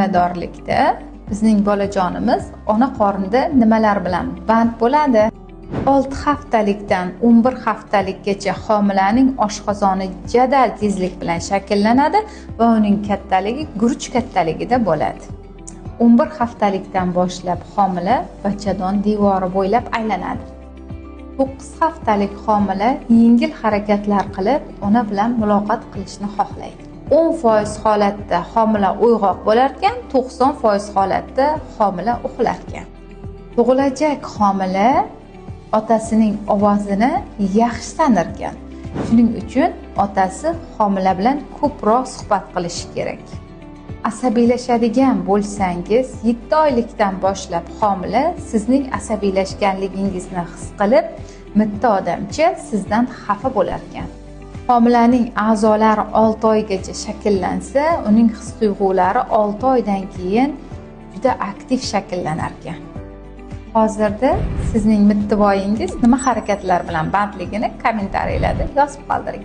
Homiladorlikda bizning bolajonimiz ona qornida nimalar bilan band bo'ladi? 6 haftalikdan 11 haftalikgacha homilaning oshqozoni jadal tezlik bilan shakllanadi va uning kattaligi guruch kattaligida bo'ladi. 11 haftalikdan boshlab homila bachadon devori bo'ylab aylanadi. 9 haftalik homila yengil harakatlar qilib, ona bilan muloqot qilishni xohlaydi. 10% holatda homila uyg'oq bo'larkan, 90% holatda homila uxlarkan. Tug'ilajak homila otasining ovozini yaxshi tanirkan. Shuning uchun otasi homila bilan ko'proq suhbat qilishi kerak. Asabiylashadigan bo'lsangiz, 7 oylikdan boshlab homila sizning asabiylashganligingizni his qilib, mitti odamcha sizdan xafa bo'larkan. Homilaning a'zolari 6 oygacha shakllansa, uning his-tuyg'ulari 6 oydan keyin juda aktiv shakllanar ekan. Hozirda sizning mittivoyingiz nima harakatlar bilan bandligini kommentariyalarda yozib qoldiring.